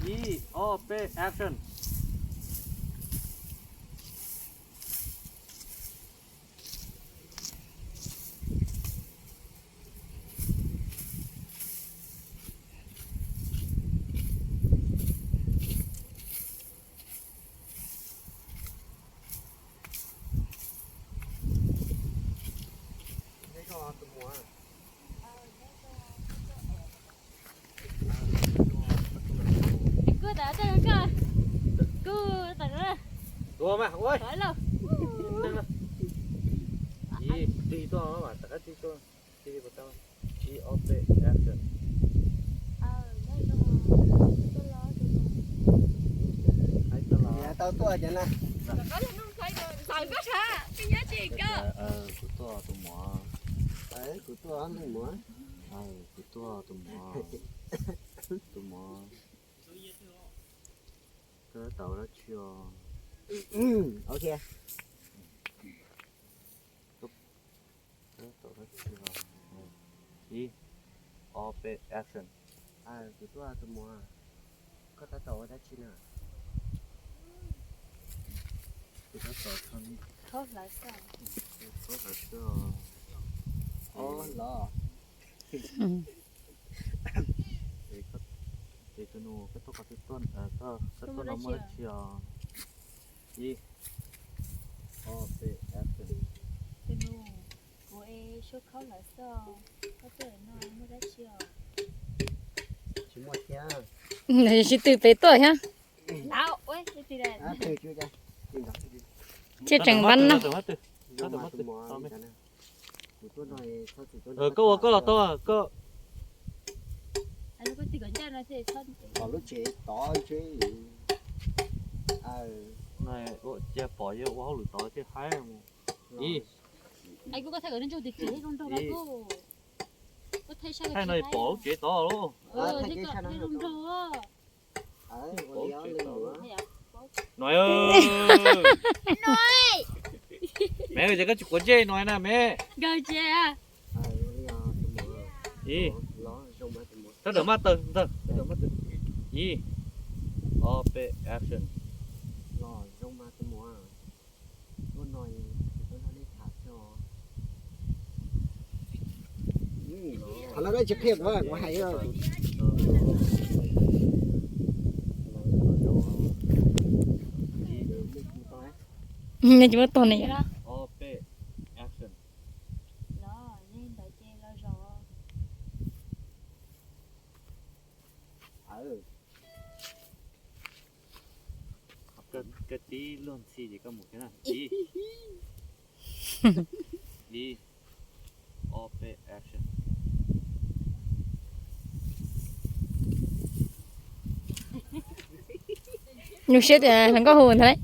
Ib, ob, peb, action. Kuv tas koj, kuv tas koj. Tuaj mas, ua. Ib, tig tuaj mas, rov qab tig tuaj. Ib, ob, peb, action. Tau tuaj ces na. Kuv tuaj tus muam. Kuv tuaj leej muam. Kuv tuaj tus muam. Tus muam. Koj tab tom ua dab tsi os? Ok. Koj tab tom ua dab tsi os? Ib, ob, peb, action. Kuv tuaj tus muam. Koj tab tom ua dab tsi na? Kuv tab tom khaub hlab xwb os. Ob los. Es tus nus, koj tuaj qhov twg tuaj, koj tuaj no muaj dab tsi os? Ib, ob, peb, action. Tus nus, kuv es suab khaub hlab xwb os, koj tuaj no muaj dab tsi os? Tsis muaj thiab. Tsis twg pem tuaj thiab. Tsiaj tseem npab no. Koj ua koj los tau koj. Lub tsev tod ntshe cia pom yog ua hauj lwm tod thiaj haib mus. Ib, thaij no pom lub tsev tod lauj. No, me ces koj tsis quav ntsej no na me. Ib, sawv daws maj tawg ntag. Ib, ob, peb, action. Qhov no koj tsis qhia kuv, kuv hais. Nej tsis muab tog ne. Ob, peb, action. Koj tib luag ntxhi ces koj mus thiab na. Ib, ib, ob, peb, action. Nyuaj siab tias hluas nkauj hu ntag lauj.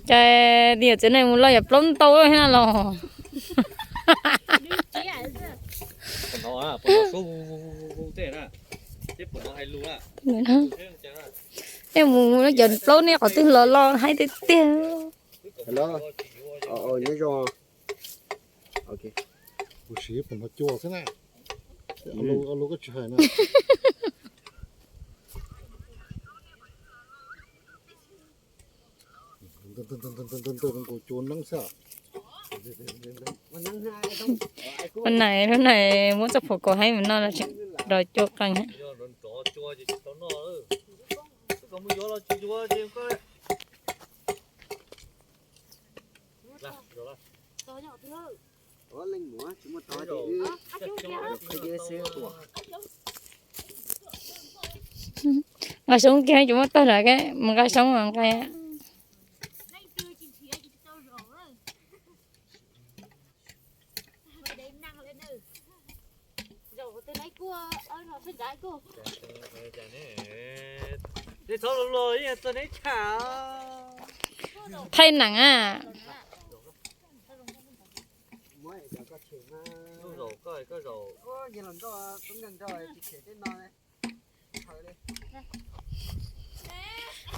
Cas tias txiv neej mus loj yam plaub ntau thiab na los. Tej mus cov plaub neb qhov twg los los haib tiag tiag. Nyob zoo. Kuv siv pom no cua xwb na. Ua lus koj tsis hais na. Nkaus cua neeb xwb. Ua nais lub nais muab txoj phuam kaus haib mus noj los tseem nrov cua qees. Nqa xyoob kiag tsis muab tawg lawm, mus nqa xyoob nqa. Thaij neem a.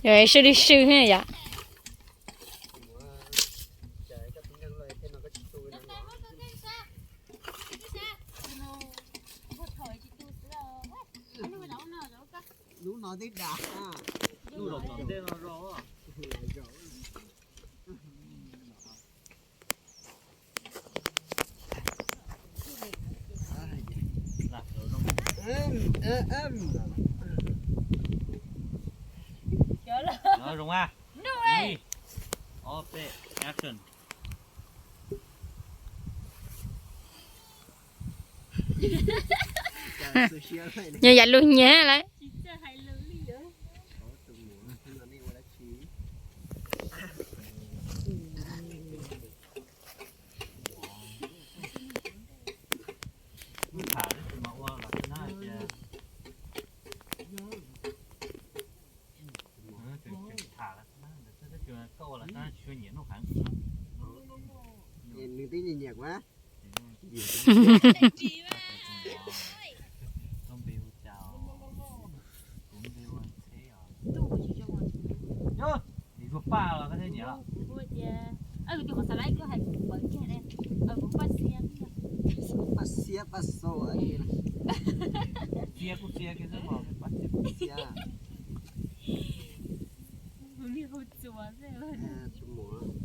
Yog sib li sib yom. Twb dag. Lub los tom ntej no zog. Zoo mas. Ib, ob, peb, action. Nyob yam lug nyiag lawm. Tham tab sis mas ua los xwb na ces, tham los xwb na, koj ua los xwb na, tsis tshua nyiam Nuj Heev. Nws twb nyiam nyiam kuv na. Koj npe hu cas? Kuv npe hu Ntxheb os. Yog, Zuag Paj los koj thiaj nyiam los? Paj Xiab, Paj Xo, Paj Xiab kuj Xiab kiag xwb, Paj Xiab kuj Xiab.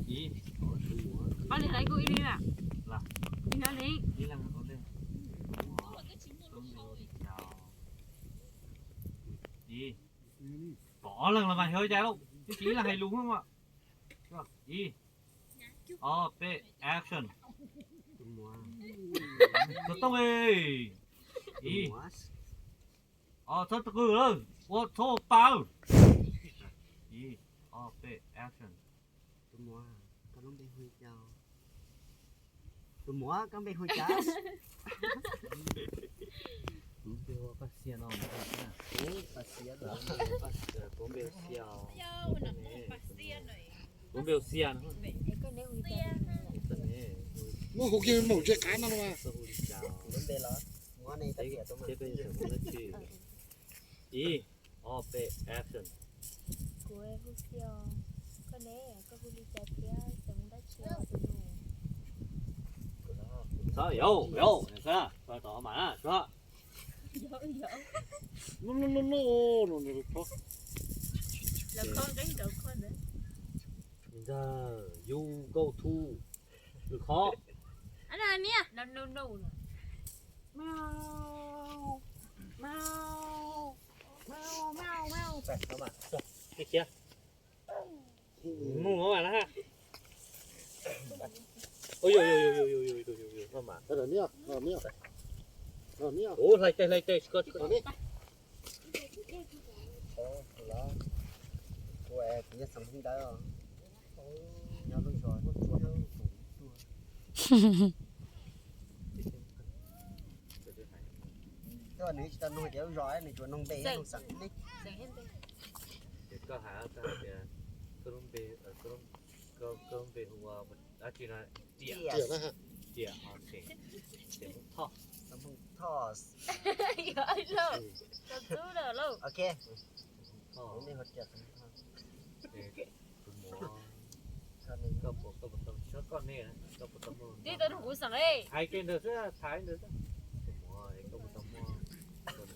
Ib, ib leeg, ib, pom ob leeg los mas xyov cas lauj, twb tsis ib leeg hais lus mas. Ib, ob, peb, action. Tus tooj, ib, ob, txhob qw lawm, ua txhob ua pa. Ib, ob, peb, action. Tus muam, koj lub npe hu cas? Tus muam, koj npe hu cas? Kuv npe hu Paj Xiab no. Kuv Paj Xiab, kuv npe hu Xiab. Kuv npe hu Xiab no. Muab hu kiag maum tse qav no los. Kuv npe los, muab nej tau tiam tau mas. Ib, ob, peb, action. Kuv hu Xiab. Koj ne, koj hu li cas thiab, xyov dab tsi os tus nus? Txhob yau yau, koj tom mas na, suav. Ntawd, you go to, lwm qhov. Mus mas na. Hlais tes, hlais tes, tsis koj, tsis koj. Twb nws tsis tau nug tias lub zos, nws tsuas nug npe nug xeem ne. Ces koj hais, koj hais tias koj lub npe, koj lub npe hu ua dab tsi no? Riam. Riam, ok. Ces Hmoob Thoj. Hmoob Thoj. Ok. Hmoob Thoj. Tus muam, koj puas, koj puas tau, koj ne, koj puas tau muaj, hais kiag ntawd xwb, thaiv ntawd xwb. Tus muam, koj puas tau muaj hluas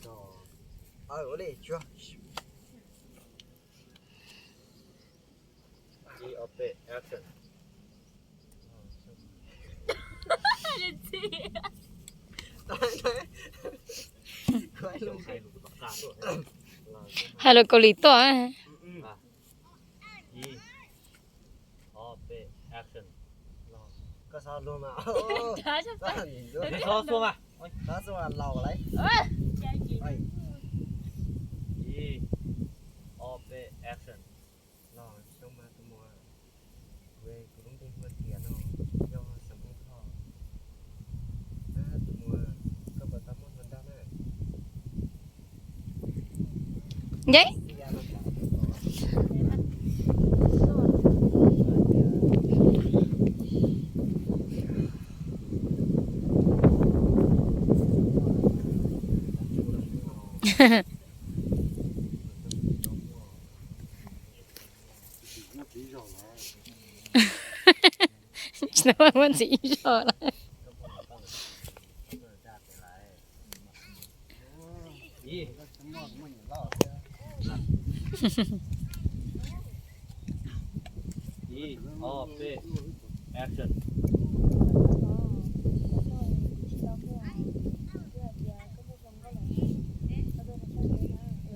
nraug? Ib, ob, peb, action. Hais lus Kaus Lim tuaj. Ib, ob, peb, action. Koj xav luag mas. Koj xav luag mas. Koj xav luag mas laus lawm. Ib, ob, peb, action. Los xyoo mas tus muam, kuv, kuv lub npe hu ua Riam no, yog xeem Hmoob Thoj. Tus muam, koj puas tau muaj hluas nraug na? Nce. Tsis tau muaj ntxiv ib zaug lawm. Ib, ob, peb, action. Ib, ob, peb, action.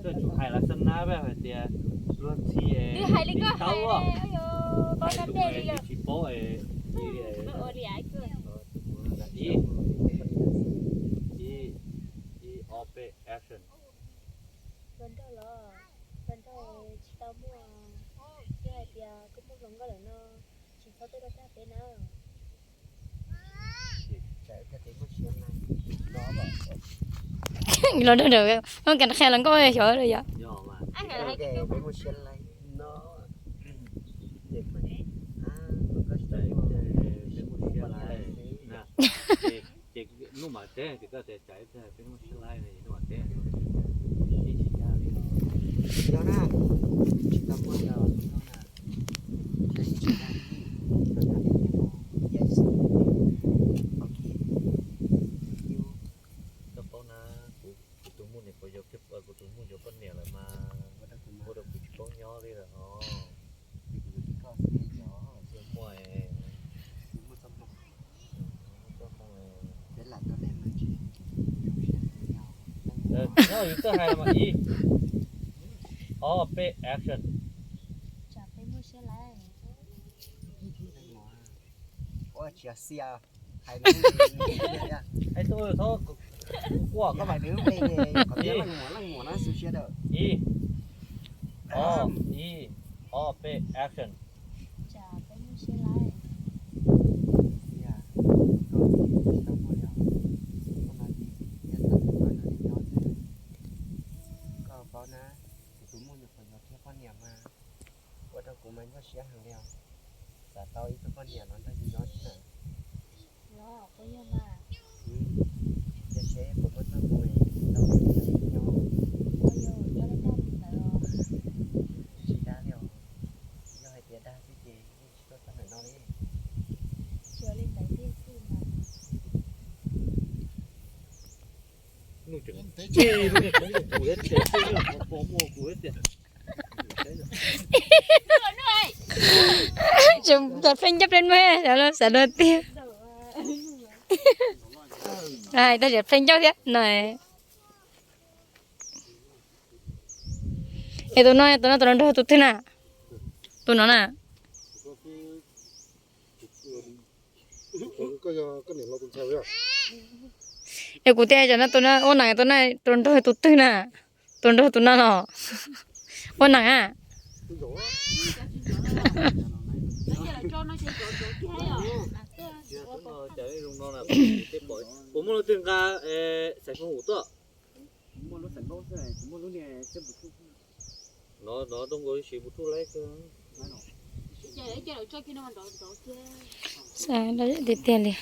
Koj tsum hais lawv xab nab hais tias luag ntxhi es tsis tau, hais tus tsis paub es ib, ib, ib, ob, peb, action. Hluas nraug los, hluas nraug tsis tau muaj, yog hais tias koj muaj hluas nkauj lawm no, tsis txhob tuaj rau tag peb na. Los nrog nrog muab kas qhia los nkauj xyov yom. Ces hnub mas teb ces koj tias tsam ib pliag peb muaj siab laib no, hnub mas teb ib tsis dag li os. Yog na, tsis tau muaj li os, tus no na, tsis dag li, txog thaum peb muaj, ok, koj paub na, kuv tus muaj niam pog yau, kuv tus muaj yuav poj niam lawm mas ua rau kuv tsis paub nyob li lawm os. Muaj, muaj txoj hmoo, yus twb hais mas ib, ob, peb, action. Tsam peb muaj siab laib. Ua tsis yog xiab, hais no, hais tau txhob quaj, koj hais nws lub npe ces qhov tias leej muam leej muam no xu siab rau. Ib, ob, ib, ob, peb, action. Tsam peb muaj siab laib. Xiab, koj tsis tau muaj li os, koj no ces yog txhob txhob nrog nws nyob xwb. Koj paub na, kuv tus muaj nyuam qhuav yuav kiag poj niam mas ua rau kuv mas nyuaj siab heev li os. Xav tau ib tug poj niam los nrog yus nyob xwb na. Cia seb puas muaj txoj hmoo tau nrog yus nyob. Tsis dag li os, yog hais tias dag xwb ces yeej tsis tuaj txog ntawm no li. Tseem ncav pleeg ncauj pleeg nuj, xav dua tiag. Hais tau tseem pleeg ncauj thiab no. Es tus no, tus no tus nraug tus twg na? Tus no na. Es kuv tias cov no tus no ua neeb, tus no tus nraug tus twg na? Tus nraug tus no los ua neeb a? Puas muaj leej twg nqa xaiv foom hum tuaj? No no rooj nkaus ib sim puas thuj laib kawg. Xav tiag tiag li.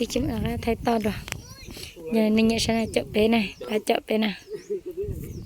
Ib chim qab thaij toj dua. Yog nej nyiam saib no caum peb na, pab caum peb na.